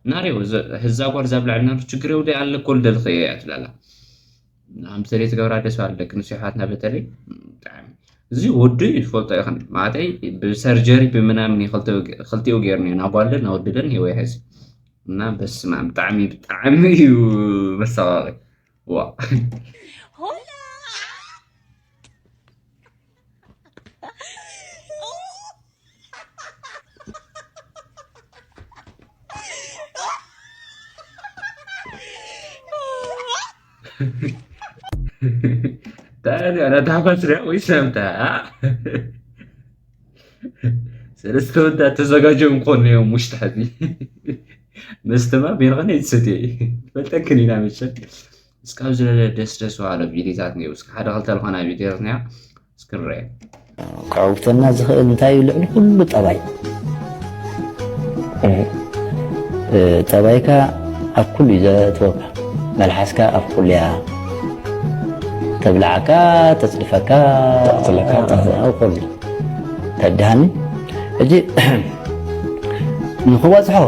ናሬው ህዛ ጓር ዛብ ልዕልና ችግር የውደ ኣለ ኮል ደልኸ እያ ትላላ ኣምሰሌ ትገብራ ደስ ባል ደቂ ኣንስትዮ ኣሕዋትና በተለይ ብጣዕሚ እዚ ወዱ ይፈልጦ ይኽን ማለተይ ብሰርጀሪ ብምናምን እዩ ክልቲኡ- ክልቲኡ ገይሩ ናብ ጓልን ናብ ወድልን ይወይ ሕዚ እና በስመ ኣብ ብጣዕሚ ብጣዕሚ እዩ መሰቃቂ ዋ ታዲያ ነታ መስሪያ ወይ ሰምታ ሰለስተ ወዳ ተዘጋጀው እንኮን እዮም ውሽጢ ሕዚ መስተማ ቢርኸነ ይትሰትየ ይፈልጠክን ኢና መቸም እስካብ ዝለለ ደስ ደስ በሃሎ ቪዲዮታት ነይሩ እስከ ሓደ ክልተ ዝኾና ቪዲዮታት ነያ እስክንረአ ክዕውተና ዝኽእል እንታይ እዩ ልዕሊ ኩሉ ጠባይ እ፣ ጠባይካ ኣብ ኩሉ እዩ ዘእትወካ መልሓስካ ኣብ ኩሉ እያ ተብልዓካ ተፅድፈካ ተቕትለካ፣ ተቕትለካ። ኣብ ኩሉ ተድሃኒ ሕጂ ንክበፅሖ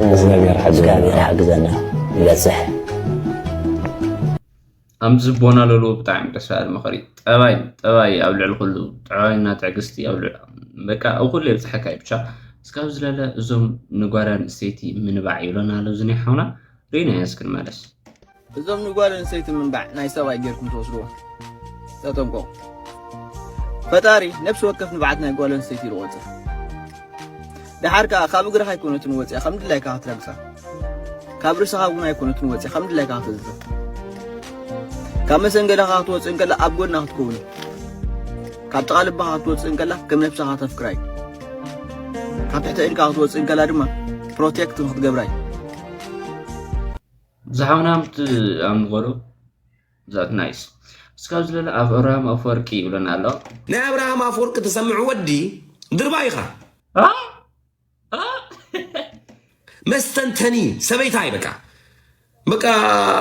እግዚኣብሔር ሓግዘና። እግዚኣብሔር ሓግዘና ይበፅሕ ኣምዚ ቦና ለሎ ብጣዕሚ ደስ በሃል ምኽሪ ጠባይ ጠባይ ኣብ ልዕሊ ኩሉ ጥዕባይና ትዕግስቲ ኣብ ልዕሊ በቃ ኣብ ኩሉ የብፅሐካ እዩ ብቻ እስካብ ዝለለ እዞም ንጓል ኣንስተይቲ ምንባዕ ይብለና ኣሎ እዚ ናይ ሓውና ርኢናዮ እስክንመለስ እዞም ንጓል ኣንስተይቲ ምንባዕ ናይ ሰብኣይ ጌርኩም ትወስድዎ ተጠንቀቑ ፈጣሪ ነብሲ ወከፍ ንብዓት ናይ ጓል ኣንስተይቲ ይቆፅር ደሓር ከዓ ካብ እግርኻ ኣይኮነትን ወፅያ ከም ድላይካ ክትረግፃ ካብ ርእስኻ እውን ኣይኮነትን ወፅያ ከም ድላይካ ክትእዝዛ ካብ መሰንገዳኻ ክትወፅእ እንከላ ኣብ ጎና ክትከውን ካብ ጥቓ ልባኻ ክትወፅእ እንከላ ከም ነብስኻ ተፍክራይ ካብ ትሕቲ ኢድካ ክትወፅእ እንከላ ድማ ፕሮቴክት ንክትገብራይ ዝሓውና ምት ኣምንጎዶ ዛት ናይስ እስካብ ዝለለ ኣብ እራም ኣፈወርቂ ይብለና ኣሎ ናይ ኣብርሃም ኣፈወርቂ ትሰምዑ ወዲ ድርባ ኢኻ አ? መስተንተኒ ሰበይታይ በቃ በቃ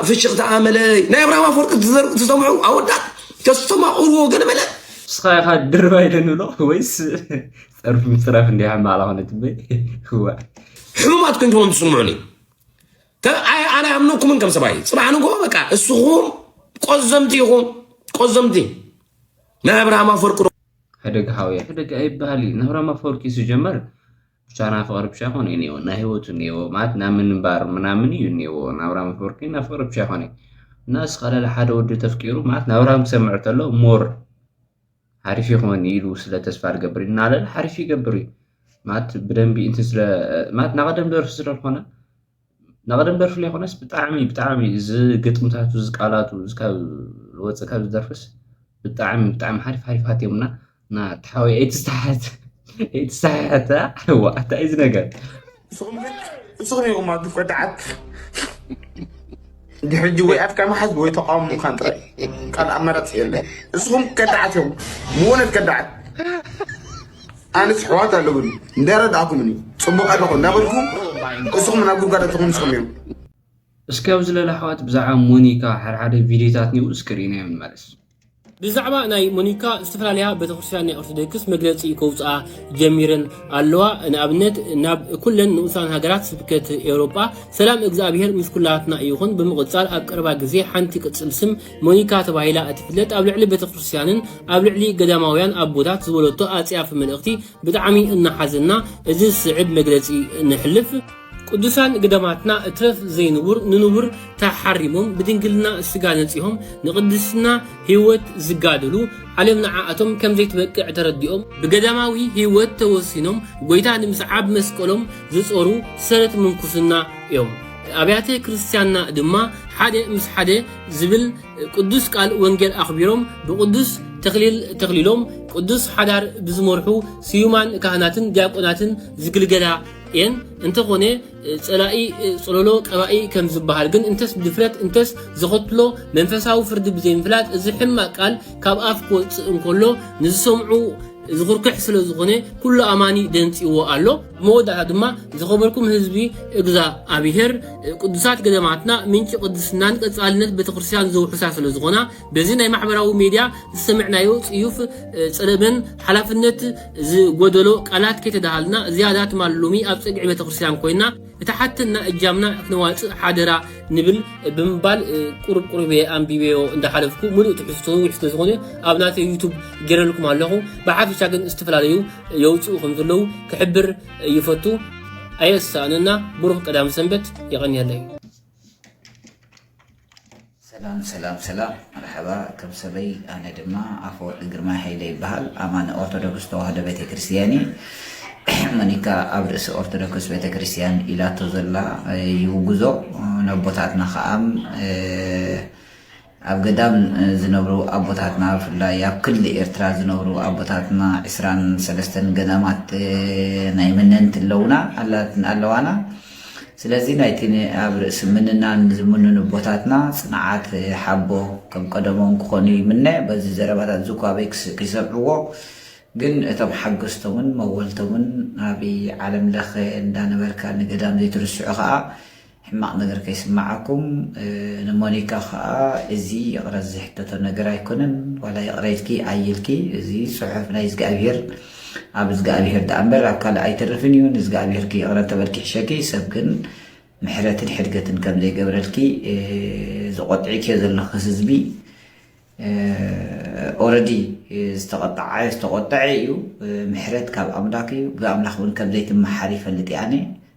ፍሽኽታ ኣመለ ናይ ኣብርሃም ኣፈወርቂ ትዘር- ትሰምዑ ኣወዳት ተስተማቕርዎ ገለ መለ ንስኻ ኢኻ ድርባ ኢለ ንብሎ ወይስ ፀርፊ ምፅራፍ እንዲያ ሕማቕ ዝኾነ ትበይ ህዋ ሕሙማት ኮይንኩም ትስምዑኒ ተ- ኣይ- ኣነ ኣምነኩምን ከም ሰብኣይ ፅባሕ ንጎ በቃ እስኹም ቆዘምቲ ኢኹም ቆዘምቲ ናይ ኣብርሃም ኣፈወርቂ ዶ ሕደግ ሃውያ ሕደግ ኣይበሃል እዩ ናብራ ማፈወርቂ ዝጀመር ብቻና ፍቅሪ ብቻ ይኮነ እኒዎ ናይ ህይወቱ እኒዎ ማለት ናብ ምንባር ምናምን እዩ እኒዎ ናብራ ማፈወርቂ ናብ ፍቅሪ ብቻ ይኮነ እና እስኻ ለለ ሓደ ወዲ ተፍቂሩ ማለት ናብራ ክሰምዕ ተሎ ሞር ሓሪፍ ይኮን ኢሉ ስለ ተስፋ ዝገብር እዩ እናለለ ሓሪፍ ይገብር እዩ ማለት ብደንቢ እንት ስለ ማለት ናቀደም ደርፊ ስለ ዝኾነ ናቀደም ደርፊ ዘይኮነስ ብጣዕሚ ብጣዕሚ እዚ ግጥምታቱ እዚ ቃላቱ እዚ ካብ ዝወፅእ ካብ ዝደርፍስ ብጣዕሚ ብጣዕሚ ሓሪፍ ሓሪፍ ሃትዮምና እና ተሓወይ ኣይትስተሓት ኣይትስተሓት ዋ እንታይ እዚ ነገር ንስኹም ግን ንስኹም ኢኹም ኣዱ ከዳዓት ድሕጂ ወይ ኣፍካ መሓዝ ወይ ተቃውሞ ምዃን ጥራይ ካልእ ኣማራፂ የለ ንስኹም ከዳዓት እዮም ብእውነት ከዳዓት ኣነስ ኣሕዋት ኣለውኒ እንዳረዳእኩምኒ ፅቡቅ ኣለኹ እንዳበልኩም እስኹም ናብ ጉድጓድ ኣተኹም ንስኹም እዮም እስኪ ኣብዚ ለለ ኣሕዋት ብዛዕባ ሞኒካ ሓደሓደ ቪድዮታት ኒው እስክሪን እዮም ንመለስ ብዛዕባ ናይ ሞኒካ ዝተፈላለያ ቤተክርስትያን ናይ ኦርቶዶክስ መግለፂ ከውፅኣ ጀሚረን ኣለዋ ንኣብነት ናብ ኩለን ንኡሳን ሃገራት ስብከት ኤውሮጳ ሰላም እግዚኣብሔር ምስ ኩላትና ይኹን ብምቕፃል ኣብ ቀረባ ግዜ ሓንቲ ቅፅል ስም ሞኒካ ተባሂላ እትፍለጥ ኣብ ልዕሊ ቤተክርስትያንን ኣብ ልዕሊ ገዳማውያን ኣቦታት ዝበለቶ ኣፅያፊ መልእኽቲ ብጣዕሚ እናሓዘና እዚ ዝስዕብ መግለፂ ንሕልፍ ቅዱሳን ግዳማትና እትረፍ ዘይንቡር ንንቡር ተሓሪሞም ብድንግልና ስጋ ነጺሆም ንቅድስና ህይወት ዝጋደሉ ዓለም ንዓኣቶም ከም ዘይትበቅዕ ተረዲኦም ብገዳማዊ ህይወት ተወሲኖም ጎይታ ንምስዓብ መስቀሎም ዝጾሩ ሰረት ምንኩስና እዮም። ኣብያተ ክርስቲያንና ድማ ሓደ ምስ ሓደ ዝብል ቅዱስ ቃል ወንጌል ኣኽቢሮም ብቅዱስ ተኽሊል ተኽሊሎም ቅዱስ ሓዳር ብዝመርሑ ስዩማን ካህናትን ዲያቆናትን ዝግልገላ እየን። እንተኾነ ጸላኢ ጽለሎ ቀባኢ ከም ዝበሃል ግን እንተስ ብድፍረት እንተስ ዘኸትሎ መንፈሳዊ ፍርዲ ብዘይምፍላጥ እዚ ሕማቕ ቃል ካብ ኣፍ ክወጽእ እንከሎ ንዝሰምዑ ዝኹርክሕ ስለ ዝኾነ ኩሉ ኣማኒ ደንጽዎ ኣሎ። መወዳእታ ድማ ዝኸበርኩም ህዝቢ እግዛ ኣብሔር ቅዱሳት ገዳማትና ምንጪ ቅድስናን ቀጻልነት ቤተክርስትያን ዘውሕሳ ስለ ዝኾና በዚ ናይ ማሕበራዊ ሜድያ ዝሰምዕናዮ ጽዩፍ ጸለመን ሓላፍነት ዝጎደሎ ቃላት ከይተዳሃልና ዝያዳ ትማል ሎሚ ኣብ ጸግዒ ቤተክርስትያን ኮይና እተሓተና እጃምና ክነዋፅእ ሓደራ ንብል ብምባል ቁሩብ ቁሩብ እየ ኣንቢበዮ እንዳሓለፍኩ ሙሉእ ትሕዝቶ ነዊሕ ስለዝኾነ ኣብ ናተይ ዩቱብ ገይረልኩም ኣለኹ። ብሓፈሻ ግን ዝተፈላለዩ የውፅኡ ከም ዘለዉ ክሕብር ይፈቱ። ኣየሳእነና። ብሩኽ ቀዳም ሰንበት። የቐንየለይ። ሰላም ሰላም ሰላም፣ መርሓባ። ከም ሰበይ ኣነ ድማ ኣፈወርቂ ግርማይ ሃይለ ይበሃል። ኣማኒ ኦርቶዶክስ ተዋህዶ ቤተክርስትያን እየ። ሞኒካ ኣብ ርእሲ ኦርቶዶክስ ቤተክርስትያን ኢላቶ ዘላ ይውግዞ። ነቦታትና ከኣም ኣብ ገዳም ዝነብሩ ኣቦታትና፣ ብፍላይ ኣብ ክሊ ኤርትራ ዝነብሩ ኣቦታትና ዕስራን ሰለስተን ገዳማት ናይ መነንቲ ኣለውና ኣላትን ኣለዋና። ስለዚ ናይቲ ኣብ ርእሲ ምንናን ዝምንኑ ኣቦታትና ጽንዓት ሓቦ ከም ቀደሞም ክኾኑ ይምነ። በዚ ዘረባታት እዚ እኳ ኣበይ ክስ- ክሰምዕዎ፣ ግን እቶም ሓገዝቶምን መወልቶምን ኣብ ዓለም ለኸ እንዳነበርካ ንገዳም ዘይትርስዑ ከኣ ሕማቕ ነገር ከይስምዓኩም። ንሞኒካ ከኣ እዚ ይቕረ ዝሕተቶ ነገር ኣይኮነን። ዋላ ይቕረ ኢልኪ ኣይልኪ፣ እዚ ጽሑፍ ናይ እግዚኣብሄር ኣብ እግዚኣብሄር ደኣ እምበር ኣብ ካልእ ኣይተርፍን እዩ። ንእግዚኣብሄርኪ ይቕረ እንተበልኪ ይሕሸኪ። ሰብ ግን ምሕረትን ሕድገትን ከም ዘይገብረልኪ ዝቖጥዕክዮ ዘለኺ ህዝቢ ኦረዲ ዝተቐጠዐ ዝተቖጠዐ እዩ። ምሕረት ካብ ኣምላክ እዩ። ብኣምላክ እውን ከም ዘይትመሓር ይፈልጥ እየ ኣነ።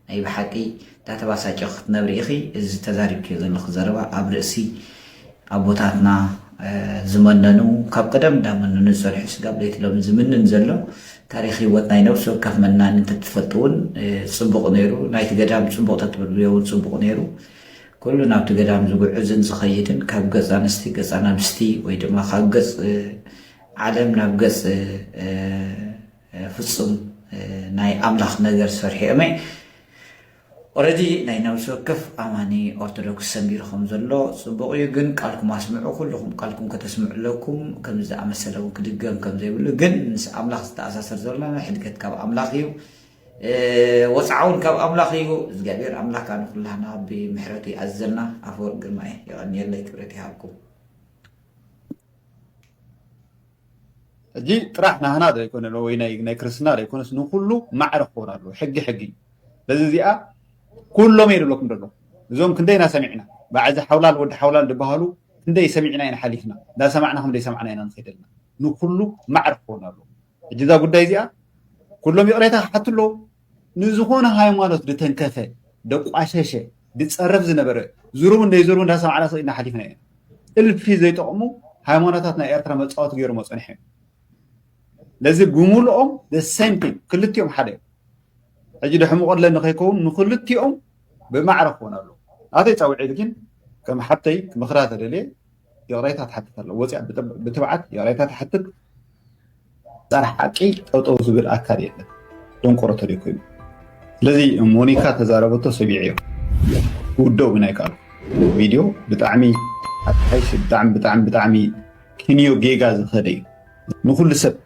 ናይ ብሓቂ እንዳተባሳጨኺ ክትነብሪ ኢኺ። እዚ ተዛሪብክዮ ዘለኺ ዘረባ ኣብ ርእሲ ኣቦታትና ዝመነኑ፣ ካብ ቀደም እንዳመነኑ ዝጸንሑ፣ ስጋብ ለይቲ ሎሚ ዝምንን ዘሎ ታሪኽ ህይወት ናይ ነፍሲ ወከፍ መናኒ እንተትፈልጡ እውን ጽቡቕ ነይሩ። ናይቲ ገዳም ጽቡቕ ተትብልዮ እውን ጽቡቕ ነይሩ። ኩሉ ናብቲ ገዳም ዝጉዕዝን ዝኸይድን ካብ ገጽ ኣንስቲ ገጽ ኣናብስቲ ወይ ድማ ካብ ገጽ ዓለም ናብ ገጽ ፍጹም ናይ ኣምላኽ ነገር ዝሰርሑ እዮም። ኦረዲ ናይ ነብሲ ወከፍ ኣማኒ ኦርቶዶክስ ሰንቢሩ ከም ዘሎ ጽቡቕ እዩ፣ ግን ቃልኩም ኣስምዑ። ኩልኹም ቃልኩም ከተስምዑ ኣለኩም። ከምዚ ዝኣመሰለ እውን ክድገም ከም ዘይብሉ፣ ግን ምስ ኣምላኽ ዝተኣሳሰር ዘሎ ሕድገት ካብ ኣምላኽ እዩ። ወፅዓ እውን ካብ ኣምላኽ እዩ። እግዚኣብሔር ኣምላኽ ንኩላህና ብምሕረቱ ይኣዝዘልና። ኣፈወርቅ ግርማይ የቐንየለይ፣ ክብረት ይሃብኩም። ሕጂ ጥራሕ ናህና ዘይኮነ ወይ ናይ ናይ ክርስትና ዘይኮነስ ንኩሉ ማዕረ ክኾን ኣለዎ። ሕጊ ሕጊ እዩ። በዚ እዚኣ ኩሎም እየ ዝብለኩም ዘሎ። እዞም ክንደይና ሰሚዕና፣ በዓዚ ሓውላል ወዲ ሓውላል ዝበሃሉ ክንደይ ሰሚዕና ኢና ሓሊፍና። እንዳሰማዕና ከም ዘይሰማዕና ኢና ንኸይድ ኣለና። ንኩሉ ማዕረ ክኾን ኣለዎ። ሕጂ እዛ ጉዳይ እዚኣ ኩሎም ይቕሬታ ክሓቱ ኣለዎም። ንዝኾነ ሃይማኖት ዝተንከፈ፣ ደቋሸሸ፣ ድጸረፍ ዝነበረ ዝሩቡ እንደይዝሩቡ እንዳሰማዕና ስቕ ኢልና ሓሊፍና ኢና። እልፊ ዘይጠቕሙ ሃይማኖታት ናይ ኤርትራ መጻወቲ ገይሮሞ ጸኒሖም። ለዚ ብምልኦም the same thing ክልቲኦም ሓደ እዮም። ሕጂ ደሕምቖ ኣለኒ ከይከውን ንክልቲኦም ብማዕረ ክኾን ኣለዎ። ናተይ ጻውዒት ግን ከም ሓብተይ ክምኽራ ተደልየ ይቕሬታ ትሓትት ኣላ። ወፂኣ ብትብዓት ይቕሬታ ትሓትት። ፃር ሓቂ ጠጠው ዝብል ኣካል የለን። ደንቆሮ ተደይ ኮይኑ ስለዚ ሞኒካ ተዛረበቶ ሰሚዐዮ ክውደው ግን ኣይከኣልኩ። ቪድዮ ብጣዕሚ ኣጣሓይሽ ብጣዕሚ ብጣዕሚ ብጣዕሚ ክንዮ ጌጋ ዝኸደ እዩ። ንኩሉ ሰብ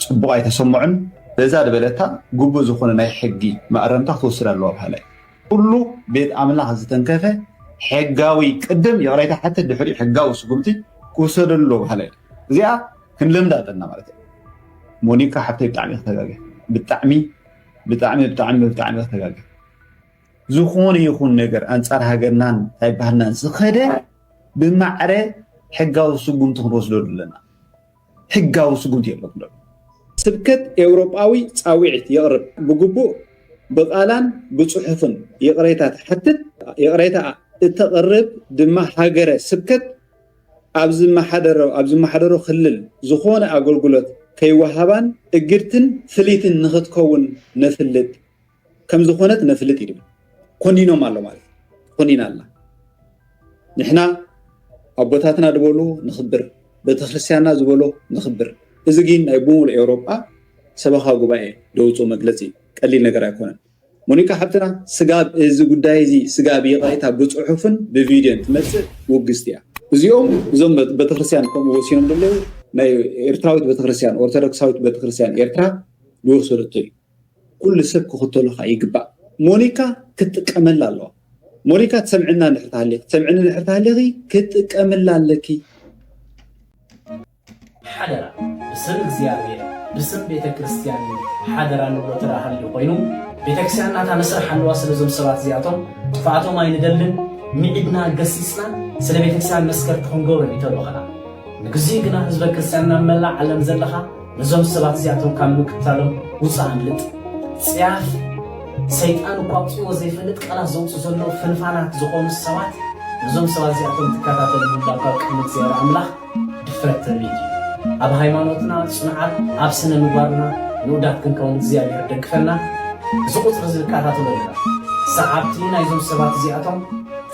ፅቡቕ ኣይተሰምዖን። በዛ ዝበለታ ግቡእ ዝኾነ ናይ ሕጊ ማእረምታ ክትወስድ ኣለዋ በሃላይ። ኩሉ ቤት ኣምላኽ ዝተንከፈ ሕጋዊ ቅድም ይቕሬታ ሓትት ድሕሪኡ ሕጋዊ ስጉምቲ ክውሰደሉ ኣለዎ በሃላይ። እዚኣ ክንልምዳ ኣለና ማለት እዩ። ሞኒካ ሓብተይ ብጣዕሚ ኢኺ ተጋግያ። ብጣዕሚ ብጣዕሚ ብጣዕሚ ብጣዕሚ ኢኺ ተጋግያ። ዝኾነ ይኹን ነገር ኣንጻር ሃገርናን ናይ ባህልናን ዝኸደ ብማዕረ ሕጋዊ ስጉምቲ ክንወስደሉ ኣለና። ሕጋዊ ስጉምቲ የብለኩም ዘሎ። ስብከት ኤውሮጳዊ ጻውዒት የቕርብ። ብግቡእ ብቓላን ብጽሑፍን ይቕሬታ ትሓትት። ይቕሬታ እተቕርብ ድማ ሃገረ ስብከት ኣብ ዝመሓደሮ ኣብ ዝመሓደሮ ክልል ዝኾነ ኣገልግሎት ከይወሃባን እግድትን ፍልይትን ንኽትከውን ነፍልጥ ከም ዝኾነት ነፍልጥ እዩ ዝብል። ኮኒኖም ኣሎ ማለት እዩ። ኮኒና ኣላ። ንሕና ኣቦታትና ዝበሎ ንኽብር፣ ቤተክርስትያንና ዝበሎ ንኽብር። እዚ ግን ናይ ብምሉእ ኤውሮጳ ሰበኻ ጉባኤ ደውፅኡ መግለፂ እዩ። ቀሊል ነገር ኣይኮነን። ሞኒካ ሓብትና፣ ስጋብ እዚ ጉዳይ እዚ ስጋብ ይቕሬታ ብፅሑፍን ብቪድዮን ትመፅእ ውግዝቲ እያ። እዚኦም እዞም ቤተክርስትያን ከምኡ ወሲኖም ዘለዉ ናይ ኤርትራዊት ቤተክርስትያን፣ ኦርቶዶክሳዊት ቤተክርስትያን ኤርትራ ዝወሰደቶ እዩ። ኩሉ ሰብ ክኽተሎ ከዓ ይግባእ። ሞኒካ ክትጥቀመላ ኣለዋ። ሞኒካ ትሰምዕና እንድሕር ተሃሊኺ፣ ትሰምዕኒ እንድሕር ተሃሊኺ ክትጥቀምላ ኣለኪ። ሓደራ ብስም እግዚኣብሔር ብስም ቤተ ክርስቲያን ሓደራ ንብሎ ተራ ሃልዩ ኮይኑ ቤተክርስቲያን ናታ መስርሕ ኣለዋ። ስለዞም ሰባት እዚኣቶም ጥፍኣቶም ኣይንደልን። ሚዒድና ገሲጽና ስለ ቤተክርስቲያን መስከርቲ ክንገብሮም እዩ ተልእኾና። ንግዚኡ ግና ህዝበ ክርስቲያን ናብ መላእ ዓለም ዘለኻ ነዞም ሰባት እዚኣቶም ካብ ምክታሎም ውፅእ ኣምልጥ። ጽያፍ ሰይጣን እኳ ኣውፅዎ ዘይፈልጥ ቃላት ዘውፅኡ ዘለዉ ፍንፋናት ዝኾኑ ሰባት ነዞም ሰባት እዚኣቶም ትከታተል ምህላው ካብ ቅድሚ እግዚኣብሔር ኣምላኽ ድፍረት ትርኢት እዩ። ኣብ ሃይማኖትና ጽኑዓት፣ ኣብ ስነ ምግባርና ንኡዳት ክንከውን እግዚኣብሔር ደግፈና። እዚ ቁጽሪ እዚ ንከታተሎ ኣለና። ሰዓብቲ ናይዞም ሰባት እዚኣቶም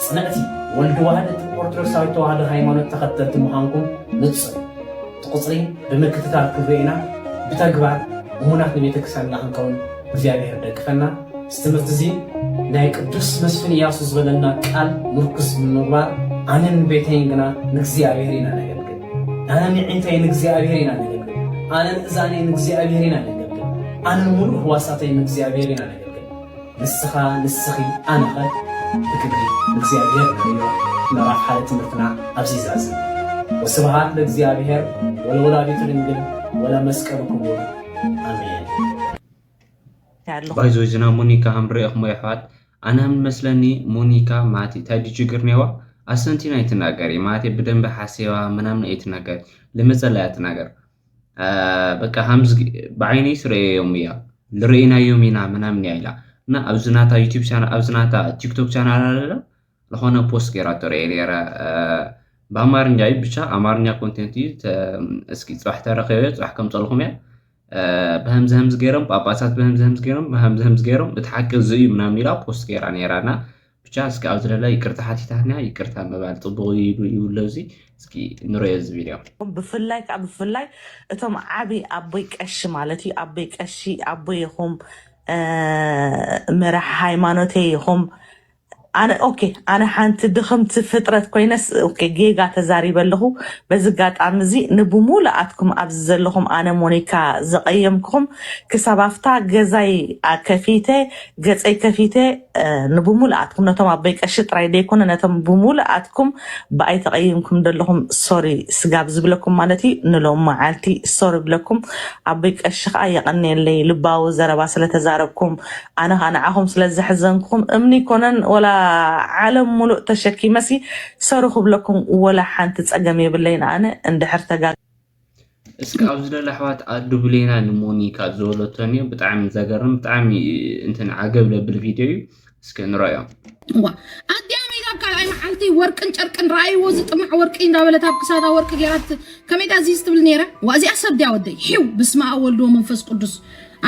ጽንዕቲ ወልድ ዋህድ እቲ ኦርቶዶክሳዊት ተዋህዶ ሃይማኖት ተኸተልቲ ምዃንኩም ንጹር። እቲ ቁጽሪ ብምክትታል ክንሪኦ ኢና። ብተግባር እሙናት ንቤተ ክርስቲያንና ክንከውን እግዚኣብሔር ደግፈና። እዚ ትምህርቲ እዚ ናይ ቅዱስ መስፍን ኢያሱ ዝበለና ቃል ምርኩስ ብምግባር ኣነን ቤተይን ግና ንእግዚኣብሔር ኢና ነገልግል። ኣነን ኣዒንተይ ንእግዚኣብሔር ኢና ነገልግል። ኣነን እዛነይ ንእግዚኣብሔር ኢና ነገልግል። ኣነን ሙሉእ ህዋሳተይ ንእግዚኣብሔር ኢና ነገልግል። ንስኻ ንስኺ ኣነኸ ብግብሪ ንእግዚኣብሔር ንርእዮ። ምዕራፍ ሓደ ትምህርትና ኣብዚ ይዛዝም። ወስብሃት ለእግዚኣብሔር ወለወላዲቱ ድንግል ወለመስቀሉ ክቡር ኣሜን። ባይዞ ዝና ሞኒካ ከም ርኢኹሞ የሕዋት ኣነ ከም መስለኒ ሞኒካ ማቲ እንታይ ድጅግር ኔዋ ኣሰንቲና ኣይትናገሪ ማቲ ብደንብ ሓሴዋ ምናምን ኣይትናገሪ ልመጸላ እያ ትናገር በቃ ሃምዝ ብዓይነይ ስረዮም እያ ልርኢናዮም ኢና ምናምን እያ ኢላ እና ኣብዚ ናታ ዩቲብ ቻናል ኣብዚ ናታ ቲክቶክ ቻናል ኣለለ ዝኾነ ፖስት ገይራቶ ርኤ ነረ ብኣማርኛ እዩ ብቻ ኣማርኛ ኮንቴንት እዩ እስኪ ፅባሕ ተረኸበ ፅባሕ ከምፀልኹም እያ ብሀምዚ ሀምዚ ገይሮም ጳጳሳት ብሀምዚ ሀምዚ ገይሮም ብሀምዚ ሀምዚ ገይሮም እቲ ሓቂ እዚ እዩ ምናምን ኢላ ፖስት ገይራ ነይራ እና ብቻ እስኪ ኣብዚ ለላ ይቅርታ ሓቲታትና ይቅርታ ምባል ፅቡቅ እዩ ይብሎ እዚ እስኪ ንረዮ እዚ ቪድዮ ብፍላይ ከዓ ብፍላይ እቶም ዓብይ ኣቦይ ቀሺ ማለት እዩ ኣቦይ ቀሺ ኣቦይ ይኹም መራሕ ሃይማኖተይ ይኹም ኣነ ኦኬ ኣነ ሓንቲ ድኽምቲ ፍጥረት ኮይነስ ኦኬ ጌጋ ተዛሪበ ኣለኹ። በዚ ጋጣሚ እዚ ንብሙሉኣትኩም ኣብዚ ዘለኹም ኣነ ሞኒካ ዘቐየምኩኹም ክሳብ ኣብታ ገዛይ ከፊተ ገፀይ ከፊተ ንብሙሉኣትኩም ነቶም ኣቦይ ቀሺ ጥራይ ደይኮነ ነቶም ብሙሉኣትኩም ብኣይ ተቐይምኩም ዘለኹም ሶሪ ስጋብ ዝብለኩም ማለት እዩ ንሎም መዓልቲ ሶሪ ብለኩም ኣቦይ ቀሺ ከዓ የቐንየለይ ልባዊ ዘረባ ስለተዛረብኩም ኣነ ከዓ ንዓኹም ስለዘሕዘንኩም እምኒ ይኮነን ወላ ዓለም ሙሉእ ተሸኪመሲ ሰሩ ክብለኩም ወላ ሓንቲ ፀገም የብለይን ኣነ እንድሕር ተጋ እስኪ ኣብዚ ዘሎ ኣሕዋት ኣዱ ብሌና ንሞኒካ ዝበለቶ እኒኦ ብጣዕሚ ዘገርም ብጣዕሚ እንትን ዓገብ ለብል ቪድዮ እዩ እስኪ ንረዮ ዋ ኣዲኣ መይታ ኣብ ካልኣይ መዓልቲ ወርቅን ጨርቅን ረኣይዎ ዝጥማዕ ወርቂ እንዳበለት ኣብ ክሳዳ ወርቂ ገይራት ከመይዳ እዚ ትብል ነይራ ዋ እዚኣ ሰብ ድያ ወደይ ሒው ብስመ ኣብ ወልድ ወመንፈስ ቅዱስ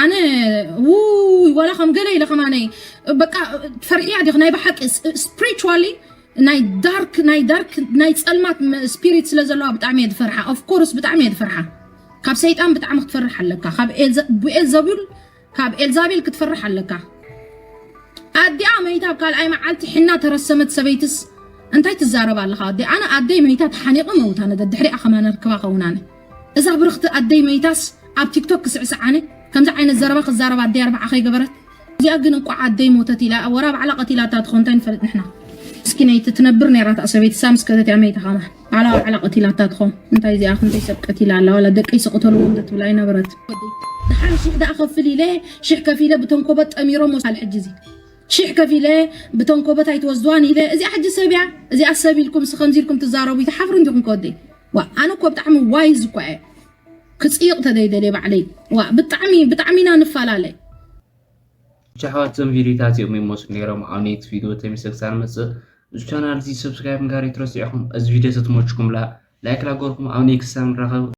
ኣነ ውይ ዋላ ከም ገለ ኢለ ከማነይ በቃ ትፈርሕያ ዲኽ ናይ ብሓቂ spiritually ናይ dark ናይ dark ናይ ፀልማት spirit ስለ ዘለዋ ብጣዕሚ እየ ዝፈርሓ of course ብጣዕሚ እየ ዝፈርሓ ካብ ሰይጣን ብጣዕሚ ክትፈርሕ ኣለካ ካብ ብኤልዘቡል ካብ ኤልዛቤል ክትፈርሕ ኣለካ ኣዲኣ መይታ ኣብ ካልኣይ መዓልቲ ሕና ተረሰመት ሰበይትስ እንታይ ትዛረብ ኣለኻ ኣደ ኣነ ኣደይ መይታ ተሓኒቐ መውት ኣነ ደድሕሪኣ ከማነ ርክባ ኸውን ኣነ እዛ ብርኽቲ ኣደይ መይታስ ኣብ ቲክቶክ ክስዕስዓነ ከምዚ ዓይነት ዘረባ ክዛረብ ኣደይ ኣርባዓ ከይገበረት እዚኣ ግን እንቋዕ ኣደይ ሞተት ኢላ ወራ ባዕላ ቀቲላታ ትኾን እንታይ ንፈልጥ ንሕና እስኪ ነይቲ ትነብር ነይራ እታ ሰበይቲ ሳምስ ከተትያ መይታ ኸማ ባዕላ ባዕላ ቀቲላታ ትኾን እንታይ እዚኣ ክንደይ ሰብ ቀቲላ ኣላ ዋላ ደቀይ ስቕተልዎ እንተ ትብል ኣይነበረት ድሓን ሽሕ ደኣ ከፍል ኢለ ሽሕ ከፊለ ብተንኮበት ጠሚሮም ወሳል ሕጂ እዚ ሽሕ ከፊለ ብተንኮበት ኣይትወስድዋን ኢለ እዚኣ ሕጂ ሰብ እያ እዚኣ ሰብ ኢልኩም ስ ከምዚ ኢልኩም ትዛረቡ ይትሓፍሩ እንዲኹም ከወደይ ዋ ኣነ እኮ ብጣዕሚ ዋይዝ እኳ እየ ክፅይቕ ተደይደልየ ባዕለይ ዋ ብጣዕሚ ብጣዕሚ ኢና ንፈላለ ብቻ ኣሕዋት እዞም ቪድዮታት እዮም ይመስሉ ነይሮም ኣብ ኔክስት ቪድዮ ተሚሰ ክሳብ ንመፅእ እዚ ቻናል እዚ ሰብስክራይብ ምግባር ይትረስዑ ኢኹም እዚ ቪድዮ ተትመችኩምላ ላይክ ላገርኩም ኣብ ኔክስት ሳብ ንራኸብ